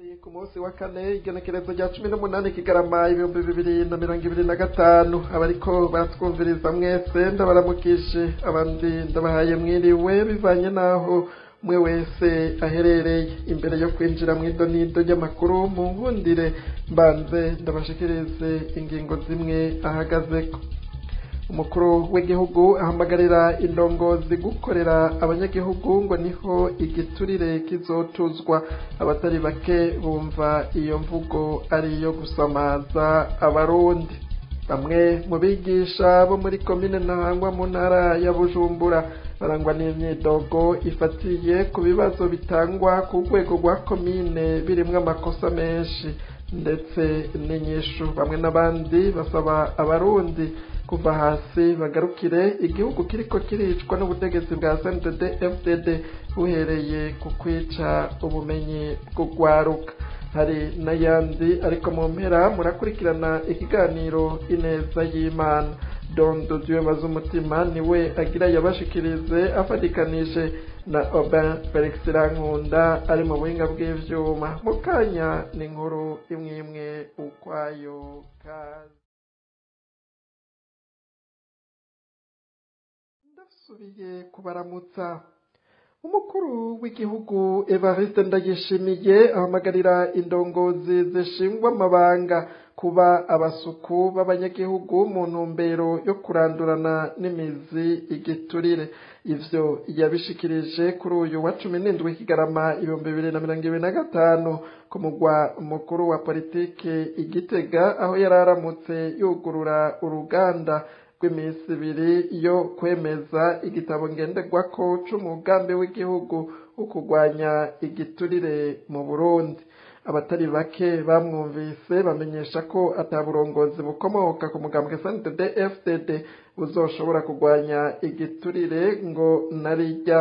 Turi ku munsi wa kane, igenekerezo rya 18 Kigarama 2025. Abariko baratwumviriza mwese ndabaramukije, abandi ndabahaye mwiriwe bivanye n'aho mwe wese aherereye. Imbere yo kwinjira mw'idonido ry'amakuru, mu nkundire mbanze ndabashikirize ingingo zimwe ahagazeko. Umukuru w'igihugu ahamagarira indongozi gukorera abanyagihugu ngo niho igiturire kizotuzwa. Abatari bake bumva iyo mvugo ari iyo gusamaza Abarundi. Bamwe mu bigisha bo muri komine Ntahangwa mu ntara ya Bujumbura barangwa n'imyidogo ifatiye ku bibazo bitangwa ku rwego rwa komine birimwo amakosa menshi ndetse n'inyishu. Bamwe n'abandi basaba Abarundi kuva hasi bagarukire igihugu kiriko kiricwa n'ubutegetsi bwa CNDD FDD buhereye ku kwica ubumenyi bw'ugwaruka. Hari n'ayandi, ariko mu mpera murakurikirana ikiganiro Ineza y'Imana. Dondo Dieu Bazumutima niwe agira yabashikirize afatikanije na Aubin Felix Rankunda ari mu buhinga bw'ivyuma. Mu kanya ni inkuru imwe imwe ukwayo. Kaze. Ndasubiye kubaramutsa. Umukuru w'igihugu Evariste Ndayishimiye ahamagarira indongozi zishingwa amabanga kuba abasuku b'abanyagihugu mu ntumbero yo kurandurana n'imizi igiturire. Ivyo yabishikirije kuri uyu wa 17 Kigarama 2025 ku mugwa mukuru wa politike Igitega, aho yari aramutse yugurura uruganda rw'iminsi ibiri yo kwemeza igitabo ngenderwako c'umugambi w'igihugu wo kurwanya igiturire mu Burundi. Abatari bake bamwumvise bamenyesha ko ata burongozi bukomoka ku mugambwe CNDD FDD buzoshobora kurwanya igiturire ngo narirya.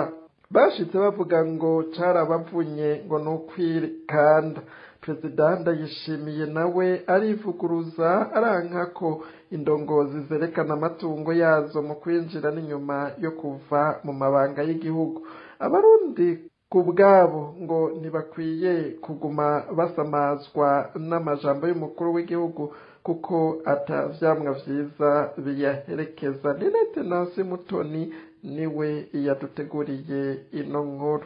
Bashitse bavuga ngo carabavunye ngo nukwikanda. Perezida Ndayishimiye nawe arivuguruza, aranka ko indongozi zerekana amatungo yazo mu kwinjira n'inyuma yo kuva mu mabanga y'igihugu. Abarundi ku bwabo ngo ntibakwiye kuguma basamazwa n'amajambo y'umukuru w'igihugu kuko ata vyamwa vyiza biyaherekeza. Ninete Nancy Mutoni niwe yaduteguriye ino nkuru.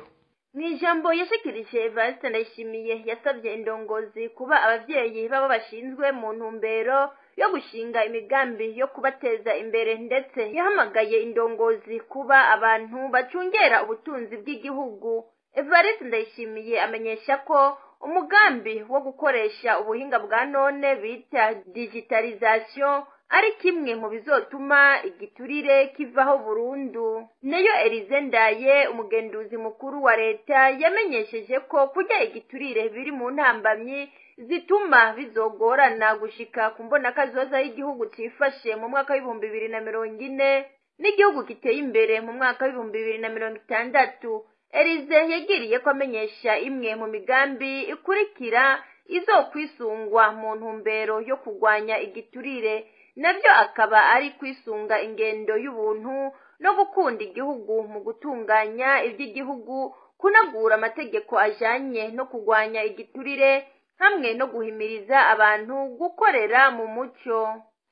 Mu ijambo yashikirije, Evariste Ndayishimiye yasabye indongozi kuba abavyeyi babo bashinzwe mu ntumbero yo gushinga imigambi yo kubateza imbere, ndetse yahamagaye indongozi kuba abantu bacungera ubutunzi bw'igihugu. Evariste Ndayishimiye amenyesha ko umugambi wo gukoresha ubuhinga bwa none bita digitalisation ari kimwe mu bizotuma igiturire kivaho burundu. Nayo Elize Ndaye, umugenduzi mukuru wa leta, yamenyesheje ko kurya igiturire biri mu ntambamyi zituma bizogorana gushika ku mbonakazoza y'igihugu cifashe mu mwaka w'2040 n'igihugu giteye imbere mu mwaka w'2060. Elize yagiriye ko amenyesha imwe mu migambi ikurikira izokwisungwa mu ntumbero yo kurwanya igiturire, nabyo akaba ari kwisunga ingendo y'ubuntu no gukunda igihugu mu gutunganya iby'igihugu, kunagura amategeko ajanye no kurwanya igiturire hamwe no guhimiriza abantu gukorera mu muco.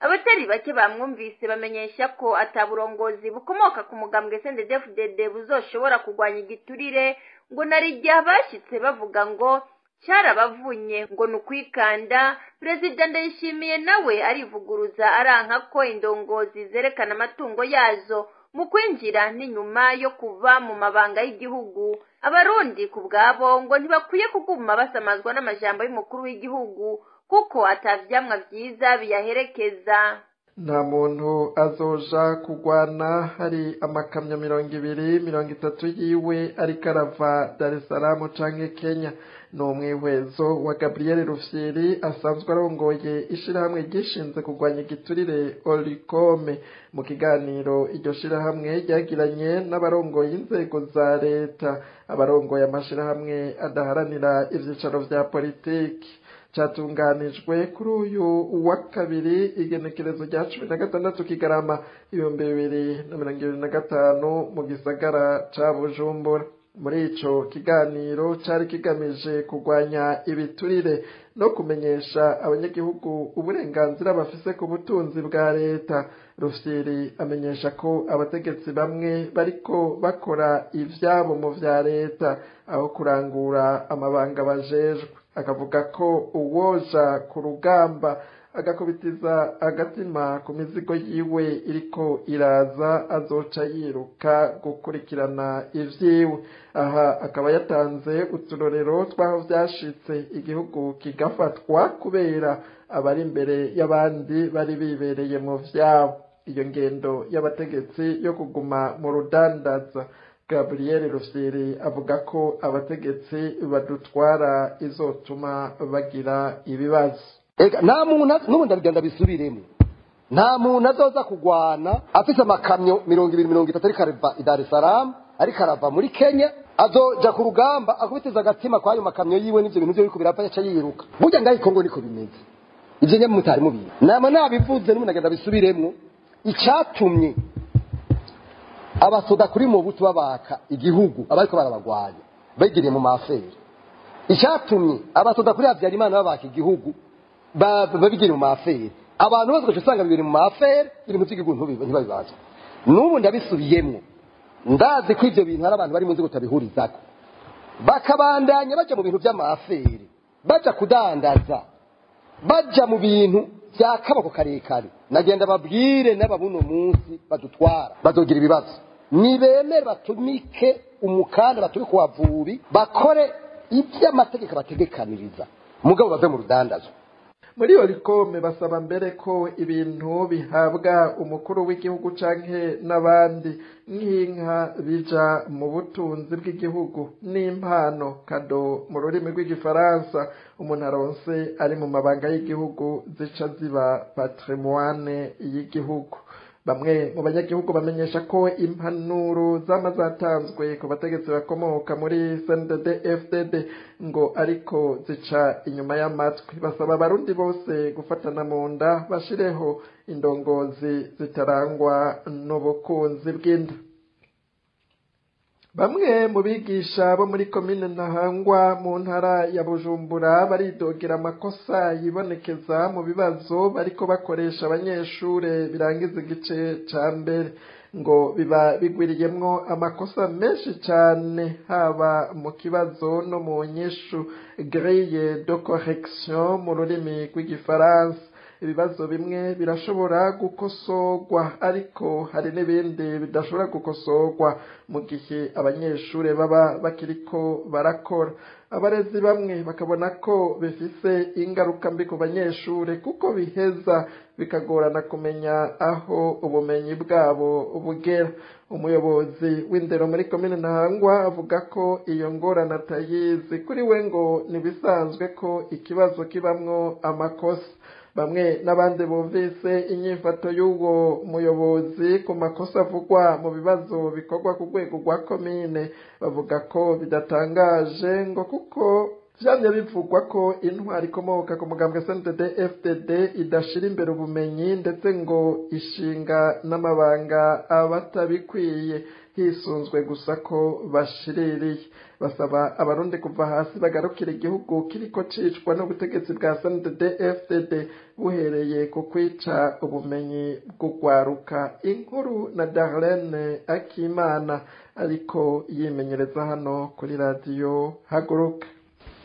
Abatari bake bamwumvise bamenyesha ko ata burongozi bukomoka ku mugambwe CNDD-FDD buzoshobora kurwanya igiturire ngo narirya. Bashitse bavuga ngo carabavunye ngo ni ukwikanda. Perezida Ndayishimiye nawe arivuguruza, aranka ko indongozi zerekana amatungo yazo mu kwinjira n'inyuma yo kuva mu mabanga y'igihugu. Abarundi ku bwabo ngo ntibakwiye kuguma basamazwa n'amajambo y'umukuru w'igihugu kuko ata vyamwa vyiza biyaherekeza. Nta muntu azoja kugwana hari amakamyo 20, 30 yiwe ariko arava Dar es Salaam canke Kenya. Ni umwihwezo wa Gabriel Rufyiri asanzwe arongoye ishirahamwe ryishinze kurwanya igiturire Oricome, mu kiganiro iryo shirahamwe ryagiranye n'abarongoye inzego za leta, abarongoye amashirahamwe adaharanira ivyicaro vya politiki, catunganijwe kuri uyu wa kabiri, igenekerezo rya 16 Kigarama 2025 mu gisagara ca Bujumbura. Muri ico kiganiro cari kigamije kurwanya ibiturire no kumenyesha abanyagihugu uburenganzira bafise ku butunzi bwa leta. Rufyiri amenyesha ko abategetsi bamwe bariko bakora ivyabo mu vya leta aho kurangura amabanga bajejwe, akavuga ko uwoja ku rugamba agakubitiza agatima ku mizigo yiwe iriko iraza azoca yiruka gukurikirana ivyiwe. Aha akaba yatanze uturorero tw'aho vyashitse igihugu kigafatwa kubera abari imbere y'abandi bari bibereye mu vyabo. Iyo ngendo y'abategetsi yo kuguma mu rudandaza, Gabriel Rufyiri avuga ko abategetsi badutwara izotuma bagira ibibazo. Ega nta muntu n'ubundi ndabigenda bisubiremo, nta muntu azoza kugwana afise amakamyo 20 30 ariko arava i Dar es Salaam, ariko arava muri Kenya, azoja ku rugamba akubitiza agatima kwayo makamyo yiwe n'ivyo bintu vyo biriko birapfa yaca yiruka. Burya ngaho Kongo niko bimeze, ivyo nyamwe mutari mubizi. Nama nabivuze n'ubundi ndagenda bisubiremwo. Icatumye abasoda kuri Mobutu babaka igihugu abariko barabagwanya bagiriye mu mafere, icatumye abasoda kuri Habyarimana babaka igihugu babigiriye mu mafere, abantu bose usanga bibiri mu mafere, ibintu by'igihugu ntibabibaza. N'ubu ndabisubiyemwo, ndazi ko ivyo bintu hari abantu bari mu nzego tabihurizako, bakabandanya baja mu bintu by'amafere, baja kudandaza, baja mu bintu bya kaboko karekare. Nagenda babwire n'ababuno munsi badutwara bazogira ibibazo. Nibemere batumike umukanda, batumike wavubi, bakore iby'amategeko bategekaniriza, mugabo bave mu rudandazo. Muri Orikome basaba mbere ko ibintu bihabwa umukuru w'igihugu canke n'abandi nk'inka bija mu butunzi bw'igihugu n'impano kado mu rurimi rw'igifaransa umuntu aronse ari mu mabanga y'igihugu zica ziba patrimoine y'igihugu. Bamwe mu banyagihugu bamenyesha ko impanuro zama zatanzwe ku bategetsi bakomoka muri CNDD FDD ngo ariko zica inyuma y'amatwi. Basaba abarundi bose gufatana mu nda bashireho indongozi zitarangwa n'ubukunzi bw'inda. Bamwe mu bigisha bo muri komine Ntahangwa mu ntara ya Bujumbura baridogera amakosa yibonekeza mu bibazo bariko bakoresha abanyeshure birangiza igice ca mbere, ngo biba bigwiriyemwo amakosa menshi cane haba mu kibazo no mu nyishu, grille de correction mu rurimi rw'igifaransa. Ibibazo bimwe birashobora gukosorwa ariko hari n'ibindi bidashobora gukosorwa mu gihe abanyeshure baba bakiriko barakora. Abarezi bamwe bakabona ko bifise ingaruka mbi ku banyeshure kuko biheza bikagorana kumenya aho ubumenyi bwabo bugera. Umuyobozi w'indero muri komine Ntahangwa avuga ko iyo ngorane atayizi, kuri we ngo ntibisanzwe ko ikibazo kibamwo amakosa. Bamwe n'abandi bumvise inyifato y'uwo muyobozi ku makosa avugwa mu bibazo bikorwa ku rwego rwa komine bavuga ko bidatangaje, ngo kuko vyamye bivugwa ko intwari ikomoka ku mugambwe CNDD FDD idashira imbere ubumenyi, ndetse ngo ishinga n'amabanga abatabikwiye hisunzwe gusa ko bashiririye. Basaba abarundi kuva hasi bagarukira igihugu kiriko cicwa n'ubutegetsi bwa CNDD FDD buhereye ku kwica ubumenyi bw'ugwaruka. Inkuru na Darlene Akimana ariko yimenyereza hano kuri radio Haguruka.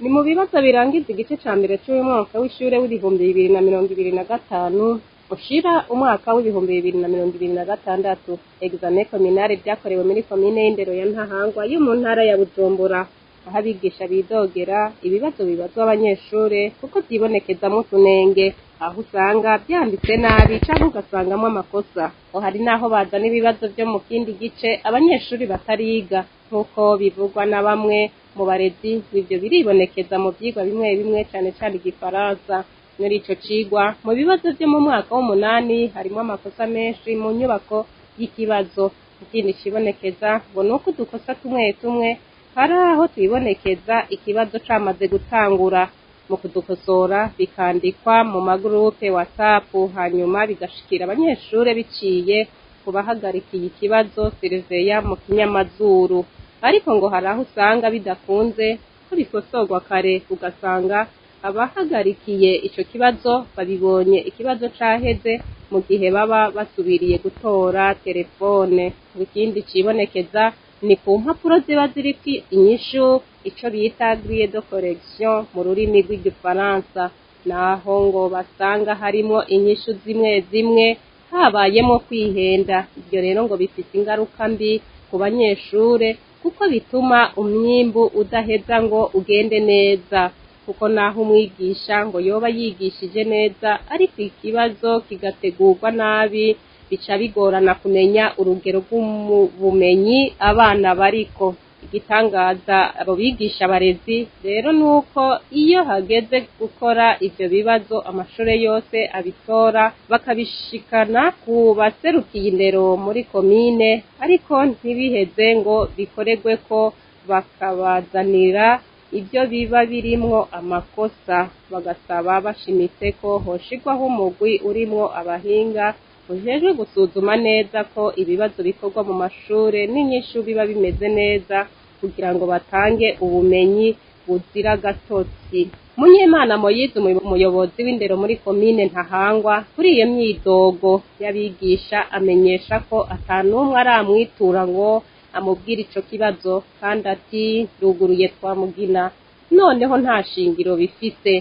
Ni mu bibazo birangiza igice ca mbere c'uyu mwaka w'ishure w'2025 ushira umwaka w'2026, examen communale vyakorewe muri komine y'indero ya Ntahangwa yo mu ntara ya Bujumbura, aho abigisha bidogera ibibazo bibazwa abanyeshure kuko vyibonekezamwo utunenge, aho usanga vyanditse nabi canke ugasangamwo amakosa. Hari n'aho bazana ibibazo vyo mu kindi gice abanyeshuri batariga, nk'uko bivugwa na bamwe mu barezi. Ivyo biribonekeza mu vyigwa bimwe bimwe, cane cane igifaransa. Muri ico cigwa mu bibazo vyo mu mwaka w'umunani harimwo amakosa menshi mu nyubako y'ikibazo. Ikindi cibonekeza ngo nuko udukosa tumwe tumwe hari aho twibonekeza ikibazo camaze gutangura, mu kudukosora bikandikwa mu magurupe WhatsApp, hanyuma bigashikira abanyeshure biciye kubahagarikiye ikibazo seriveya mu kinyamazuru. Ariko ngo hari aho usanga bidakunze ko bikosorwa kare, ugasanga abahagarikiye ico kibazo babibonye ikibazo caheze mu gihe baba basubiriye gutora telefone. Ikindi cibonekeza ni ku mpapuro ziba ziriko inyishu, ico bita grille de correction mu rurimi rw'igifaransa, naho ngo basanga harimo inyishu zimwe zimwe habayemo kwihenda. Ibyo rero ngo bifise ingaruka mbi ku banyeshure, kuko bituma umwimbu udaheza ngo ugende neza, kuko naho umwigisha ngo yoba yigishije neza ariko ikibazo kigategurwa nabi, bica bigorana kumenya urugero rw'ubumenyi abana bariko. Igitangaza abo bigisha barezi rero nuko iyo hageze gukora ivyo bibazo amashure yose abitora bakabishikana ku baserukiye indero muri komine, ariko ntibiheze ngo bikoregwe ko bakabazanira ibyo biba birimwo amakosa. Bagasaba bashimitse ko hoshigwaho umugwi urimwo abahinga ujejwe gusuzuma neza ko ibibazo bikorwa mu mashure n'inyishu biba bimeze neza, kugira ngo batange ubumenyi buzira gatotsi. Munyemana Moyize, umuyobozi w'indero muri komine Ntahangwa, kuri iyo myidogo y'abigisha amenyesha ko atanumwe aramwitura ngo amubwire ico kibazo, kandi ati ruguruye twamugina noneho nta shingiro bifise.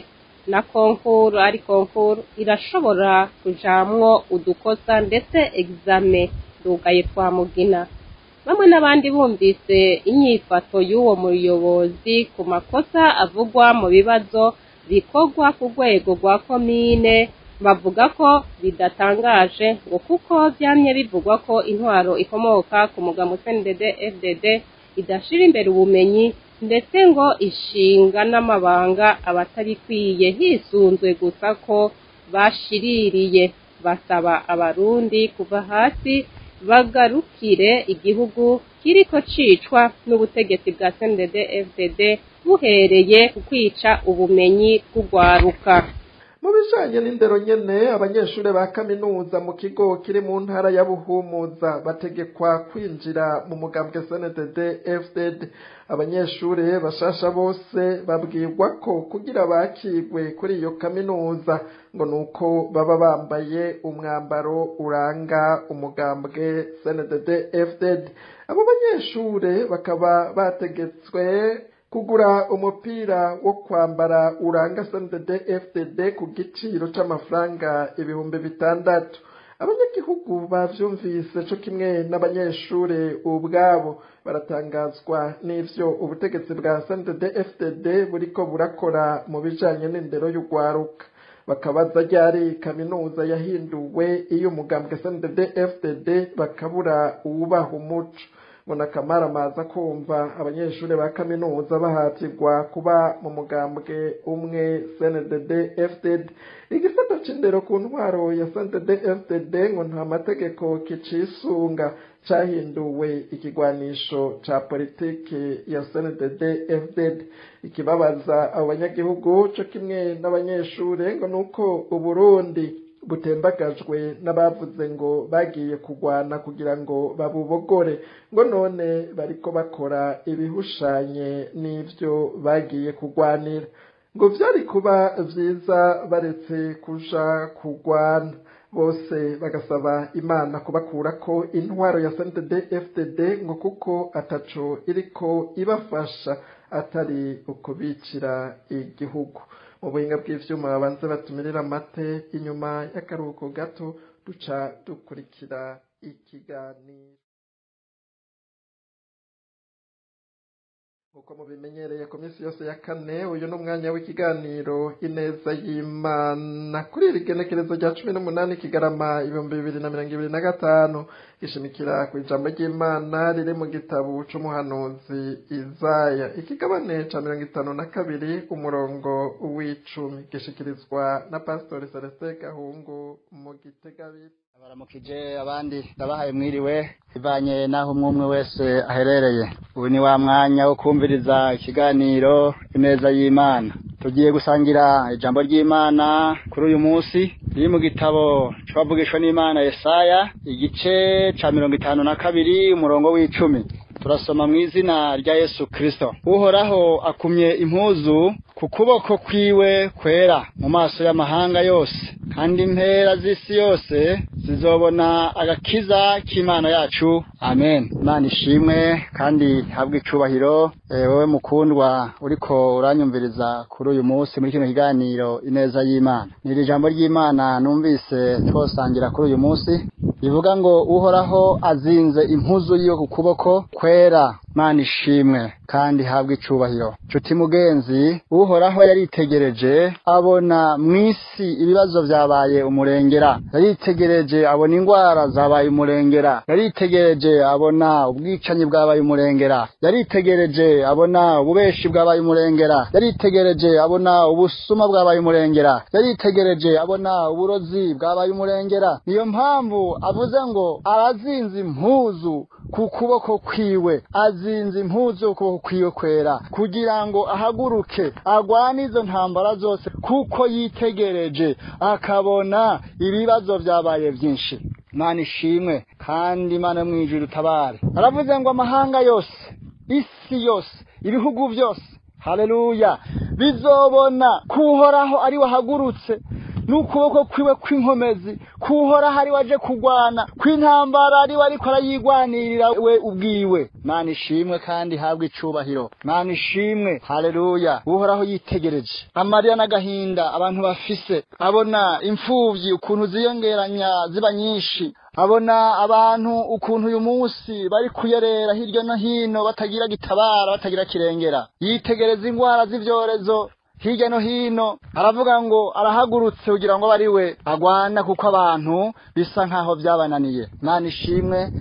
Na konkuru ari konkuru irashobora kujamwo udukosa, ndetse exame rugaye twamugina. Bamwe n'abandi bumvise inyifato y'uwo muyobozi ku makosa avugwa mu bibazo bikorwa ku rwego rwa komine, bavuga ko bidatangaje ngo kuko vyamye bivugwa ko intwaro ikomoka ku mugabo CNDD FDD idashira imbere ubumenyi, ndetse ngo ishinga n'amabanga abatabikwiye hisunzwe gusa ko bashiririye. Basaba abarundi kuva hasi bagarukire igihugu kiriko cicwa n'ubutegetsi bwa CNDD FDD, buhereye ku kwica ubumenyi bw'ugwaruka. Mu bijanye n'indero nyene, abanyeshure ba kaminuza mu kigo kiri mu ntara ya Buhumuza bategekwa kwinjira mu mugambwe CNDD FDD. Abanyeshure bashasha bose babwirwa ko kugira bakigwe kuri iyo kaminuza ngo nuko baba bambaye umwambaro uranga umugambwe CNDD FDD. Abo banyeshure bakaba bategetswe kugura umupira wo kwambara uranga CNDD FDD ku giciro c'amafaranga 6000. Abanyagihugu bavyumvise co kimwe n'abanyeshure ubwabo baratangazwa n'ivyo ubutegetsi bwa CNDD FDD buriko burakora mu bijanye n'indero y'ugwaruka. Bakabaza ryari kaminuza yahinduwe iyo umugambwe CNDD FDD, bakabura uwubaha umuco. Mbona kamaramaza kumva abanyeshure ba kaminuza bahatirwa kuba mu mugambwe umwe CNDD FDD. Igisata c'indero ku ntwaro ya CNDD FDD ngo nta mategeko kicisunga, cahinduwe ikigwanisho ca politiki ya CNDD FDD. Ikibabaza abo banyagihugu co kimwe n'abanyeshure ngo nuko Uburundi butembagajwe n'abavuze ngo bagiye kugwana kugira ngo babubogore, ngo none bariko bakora ibihushanye n'ivyo bagiye kugwanira. Ngo vyari kuba vyiza baretse kuja kugwana. Bose bagasaba Imana kubakurako intwaro ya CNDD FDD, ngo kuko ataco iriko ibafasha atari ukubicira igihugu. Mu buhinga bw'ivyuma babanze batumirira amate, inyuma y'akaruhuko gato duca dukurikira ikiganiro. Uko mubimenyereye ku minsi yose ya kane, uyu ni umwanya w'ikiganiro Ineza y'Imana. Kuri iri genekerezo rya 18 Kigarama 2025, gishimikira ku ijambo ry'Imana riri mu gitabo c'umuhanuzi Izaya, ikigabane ca 52 umurongo w'10, gishikirizwa na Pastori Celestin Gahungu mu Gitegabiri. Baramukije abandi ndabahaye mwiriwe ivanye naho umwe wese aherereye. Ubu ni wa mwanya wo kumviriza ikiganiro Ineza y'Imana. Tugiye gusangira ijambo ry'Imana kuri uyu munsi riri mu gitabo c'abavugishwa n'Imana Yesaya, igice ca 52 umurongo w'10. Turasoma mu izina rya Yesu Kristo. Uhoraho akumye impuzu ku kuboko kwiwe kwera mu maso y'amahanga yose, kandi impera z'isi yose zizobona agakiza k'Imana yacu. Amen. Imana ishimwe kandi habwe icubahiro. Wewe mukundwa uriko uranyumviriza kuri uyu munsi muri kino kiganiro Ineza y'Imana, ni iri jambo ry'Imana numvise twosangira kuri uyu munsi rivuga ngo Uhoraho azinze impuzu yiwe ku kuboko kwera. Imana ishimwe kandi habwe icubahiro. Nshuti mugenzi, Uhoraho yaritegereje abona mw'isi ibibazo vyabaye umurengera, yaritegereje abona ingwara zabaye umurengera, yaritegereje abona ubwicanyi bwabaye umurengera, yaritegereje abona ububeshi bwabaye umurengera, yaritegereje abona ubusuma bwabaye umurengera, yaritegereje abona uburozi bwabaye umurengera. Niyo mpamvu avuze ngo arazinze impuzu ku kuboko kwiwe, azinze impuzu ku kuboko kwiwe kwera, kugira ngo ahaguruke agwane izo ntambara zose, kuko yitegereje akabona ibibazo vyabaye vyinshi. Imana ishimwe kandi Imana yo mw'ijuru itabare. Aravuze ngo amahanga yose, isi yose, ibihugu vyose, haleluya, bizobona kuhoraho ari wahagurutse n'ukuboko kwiwe kw'inkomezi, kuhoraho ari waje kugwana, kw'intambara ari we ariko arayigwanirira we ubwiwe. Imana ishimwe kandi habwe icubahiro. Imana ishimwe, haleluya. Uhoraho yitegereje amarira n'agahinda abantu bafise, abona imfuvyi ukuntu ziyongeranya ziba nyinshi, abona abantu ukuntu uyu munsi bari kuyerera hirya no hino batagira gitabara, batagira kirengera. Yitegereza ingwara z'ivyorezo hirya no hino, aravuga ngo arahagurutse kugira ngo bariwe agwana, kuko abantu bisa nkaho vyabananiye. Imana ishimwe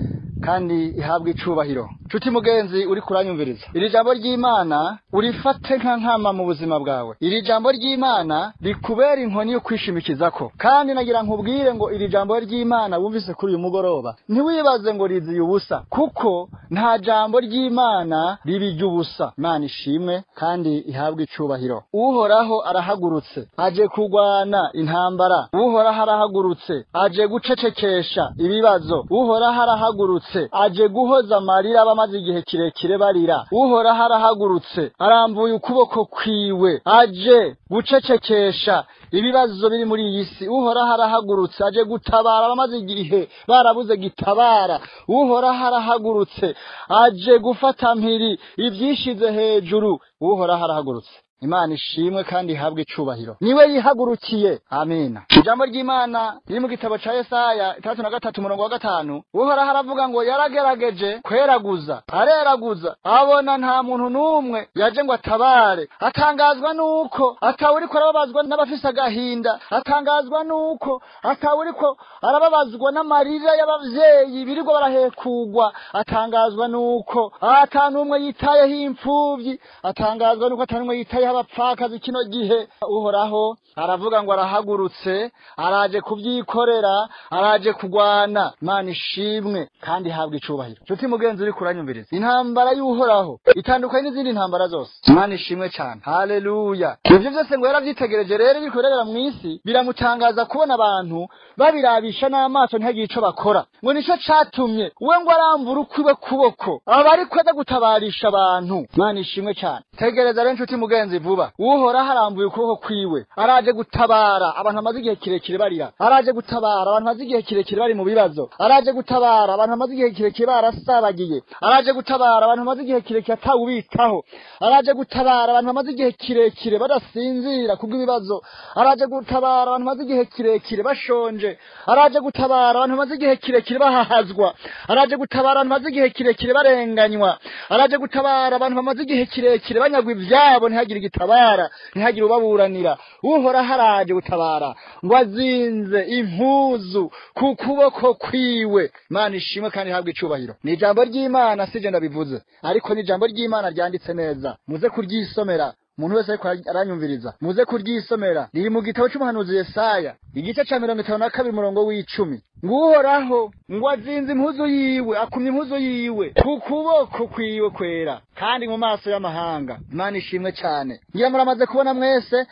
kandi ihabwe icubahiro. Nshuti mugenzi uri kuranyumviriza, iri jambo ry'Imana urifate nka nkama mu buzima bwawe. Iri jambo ry'Imana rikubera inkoni yo kwishimikizako. Kandi nagira nkubwire ngo iri jambo ry'Imana wumvise kuri uyu mugoroba, ntiwibaze ngo riziye ubusa, kuko nta jambo ry'Imana ribi ubusa. Imana ishimwe kandi ihabwe icubahiro. Uhoraho arahagurutse aje kugwana intambara. Uhoraho arahagurutse aje gucecekesha ibibazo. Uhoraho arahagurutse aje guhoza amarira abamaze igihe kirekire barira. Uhoraho arahagurutse arambuye ukuboko kwiwe aje gucecekesha ibibazo biri muri iyi si. Uhoraho arahagurutse aje gutabara abamaze igihe barabuze gitabara. Uhoraho arahagurutse aje gufata mpiri ivyishize hejuru. Uhoraho arahagurutse. Imana ishimwe kandi ihabwe icubahiro. Niwe yihagurukiye. Amina. Ijambo ry'Imana riri mu gitabo ca Yesaya 63 umurongo wa 5. Uhoraho aravuga ngo yaragerageje kweraguza, areraguza, abona nta muntu n'umwe yaje ngo atabare. Atangazwa nuko atawuriko arababazwa n'abafise agahinda, atangazwa nuko atawuriko arababazwa n'amarira y'abavyeyi birirwa barahekugwa, atangazwa nuko ata n'umwe yitayeho impfuvyi, atangazwa nuko ata n'umwe yitayeho abapfakazi kino gihe. Uhoraho aravuga ngo arahagurutse araje kubyikorera, araje kugwana. Imana ishimwe kandi ihabwe icubahiro. Nshuti mugenzi uri kuranyumviriza, intambara y'Uhoraho itandukanye n'izindi ntambara zose. Imana ishimwe cyane, haleluya. Ivyo vyose ngo yaravyitegereje rero biriko birabera mw'isi, biramutangaza kubona abantu babirabisha n'amaso ntihagire ico bakora. Ngo nico catumye we ngo arambura ukwiwe kuboko aba ariko aza gutabarisha abantu. Imana ishimwe cyane. Tegereza rero nshuti mugenzi vuba, Uhoraho arambuye ukuboko kwiwe araje gutabara abantu bamaze igihe kirekire barira, araje gutabara abantu bamaze igihe kirekire bari mu bibazo, araje gutabara abantu bamaze igihe kirekire barasabagiye, araje gutabara abantu bamaze igihe kirekire atawubitaho, araje gutabara abantu bamaze igihe kirekire badasinzira kubw'ibibazo, araje gutabara abantu bamaze igihe kirekire bashonje, araje gutabara abantu bamaze igihe kirekire bahahazwa, araje gutabara abantu bamaze igihe kirekire barenganywa, araje gutabara abantu bamaze igihe kirekire banyagwa ivyabo ntihagire gitabara, ntihagire ubaburanira. Uhoraho araje gutabara ngo azinze impuzu ku kuboko kwiwe. Imana ishimwe kandi ihabwe icubahiro. Ni ijambo ry'Imana, sije ndabivuze, ariko ni ijambo ry'Imana ryanditse neza, muze kuryisomera. Umuntu wese ariko aranyumviriza muze kuryisomera. Riri mu gitabo c'umuhanuzi Yesaya igice ca 52 umurongo w'icumi. Ngo Uhoraho ngo azinze impuzu yiwe, akumye impuzu yiwe ku kuboko kwiwe kwera, kandi mu maso y'amahanga. Imana ishimwe cyane. Ngira muramaze kubona mwese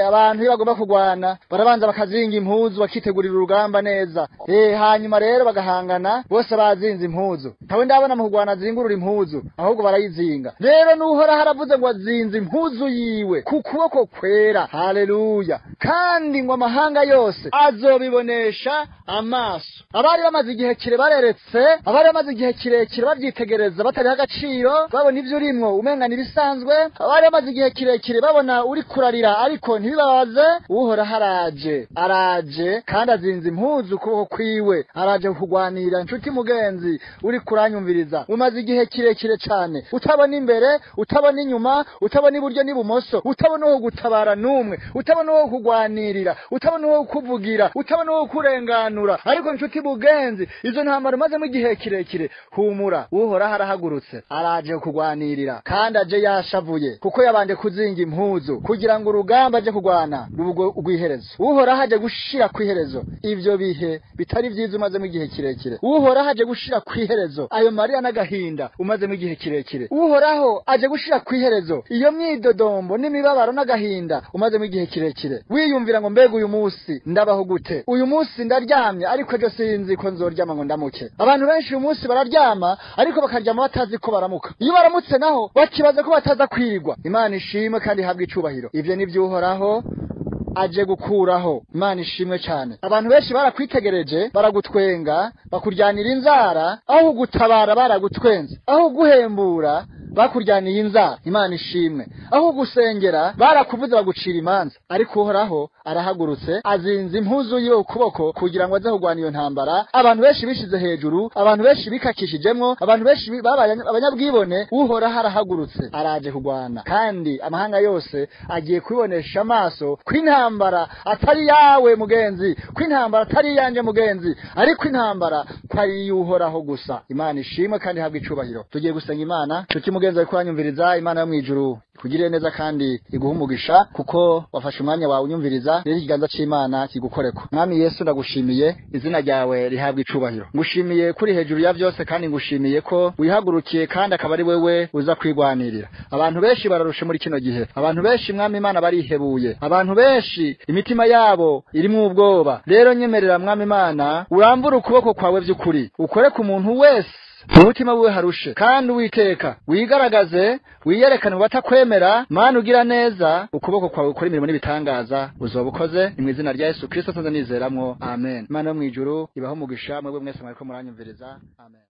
abantu iyo bagomba kugwana barabanza bakazinga impuzu, bakitegurira urugamba neza. Hanyuma rero bagahangana bose bazinze impuzu. Ntawe ndabona mu kugwana azingurura impuzu, ahubwo barayizinga. Rero n'Uhoraho aravuze ngo azinze impuzu yiwe ku kuboko kwera. Haleluya. Kandi ngo amahanga yose azobibonesha amaso. Abari bamaze igihe kire bareretse, abari bamaze igihe kirekire bavyitegereza batariha agaciro, babona ivyo urimwo umenga nibisanzwe, abari bamaze igihe kirekire babona uri kurarira ariko ntibibabaze, Uhoraho araje, araje kandi azinze impuzu ukuboko kwiwe, araje kugwanira. Inshuti mugenzi uri kuranyumviriza, umaze igihe kirekire cane utabona imbere, utabona inyuma, utabona iburyo n'ibumoso, utabona uwo gutabara n'umwe, utabona uwo kugwanirira, utabona uwo kuvugira, utabona uwo kurenganura. Ariko inshuti mugenzi, izo ntambara umazemo igihe kirekire, humura, Uhoraho arahagurutse, araje kugwanirira, kandi aje yashavuye, kuko yabanje kuzinga impuzu kugira ngo urugamba aje kugwana rubwo rw'iherezo. Uhoraho aje gushira kw'iherezo ivyo bihe bitari vyiza umazemo igihe kirekire. Uhoraho aje gushira kw'iherezo ayo marira n'agahinda umazemo igihe kirekire. Uhoraho aje gushira kw'iherezo iyo myidodombo n'imibabaro n'agahinda umazemo igihe kirekire. Wiyumvira ngo mbega uyu munsi ndabaho gute, uyu munsi ndaryamye ariko ejo sinzi ko nzoryama ngo ndamuke. Abantu benshi uyu munsi bararyama ariko bakaryama batazi ko baramuka. Iyo baramutse naho bakibaza ko bataza kwirirwa. Imana ishimwe kandi ihabwe icubahiro. Ivyo nivyo Uhoraho aje gukuraho. Imana ishimwe cyane. Abantu benshi barakwitegereje, baragutwenga, bakuryanira inzara, aho gutabara baragutwenze, aho guhembura bakuryaniye inzara. Imana ishimwe. Aho gusengera barakuvuze bagucira imanza, ariko Uhoraho arahagurutse, azinze impuzu yiwe ukuboko kugira ngo aze kugwana iyo ntambara. Abantu benshi bishize hejuru, abantu benshi bikakishijemwo, abantu benshi babaye abanyabwibone. Uhoraho arahagurutse, araje kugwana, kandi amahanga yose agiye kubibonesha amaso ko intambara atari yawe mugenzi, ko intambara atari yanje mugenzi, ariko intambara ko ari iy'Uhoraho gusa. Imana ishimwe kandi ihabwe icubahiro. Tugiye gusenga Imana. Tuki mugenzi wawe kuranyumviriza, Imana yo mwijuru ikugirire neza kandi iguhe umugisha, kuko wafashe umwanya wawe unyumviriza. Rero ikiganza c'Imana kigukoreko. Mwami Yesu, ndagushimiye, izina ryawe rihabwe icubahiro. Ngushimiye kuri hejuru ya vyose, kandi ngushimiye ko wihagurukiye kandi akaba ari wewe uza kwigwanirira. Abantu benshi bararushe muri kino gihe, abantu benshi Mwami Imana barihebuye, abantu benshi imitima yabo irimwo ubwoba. Rero nyemerera Mwami Imana urambure ukuboko kwawe vy'ukuri, ukore ku muntu wese umutima wiwe harushe, kandi Uwiteka wigaragaze, wiyerekane batakwemera. Mana ugira neza, ukuboko kwawe ukora imirimo n'ibitangaza uzoba ukoze. Ni mu izina rya Yesu Kristo nsanze nizeramwo, amen. Imana yo mwijuru ibaho umugisha mwebwe mwese mwariko muranyumviriza, amen.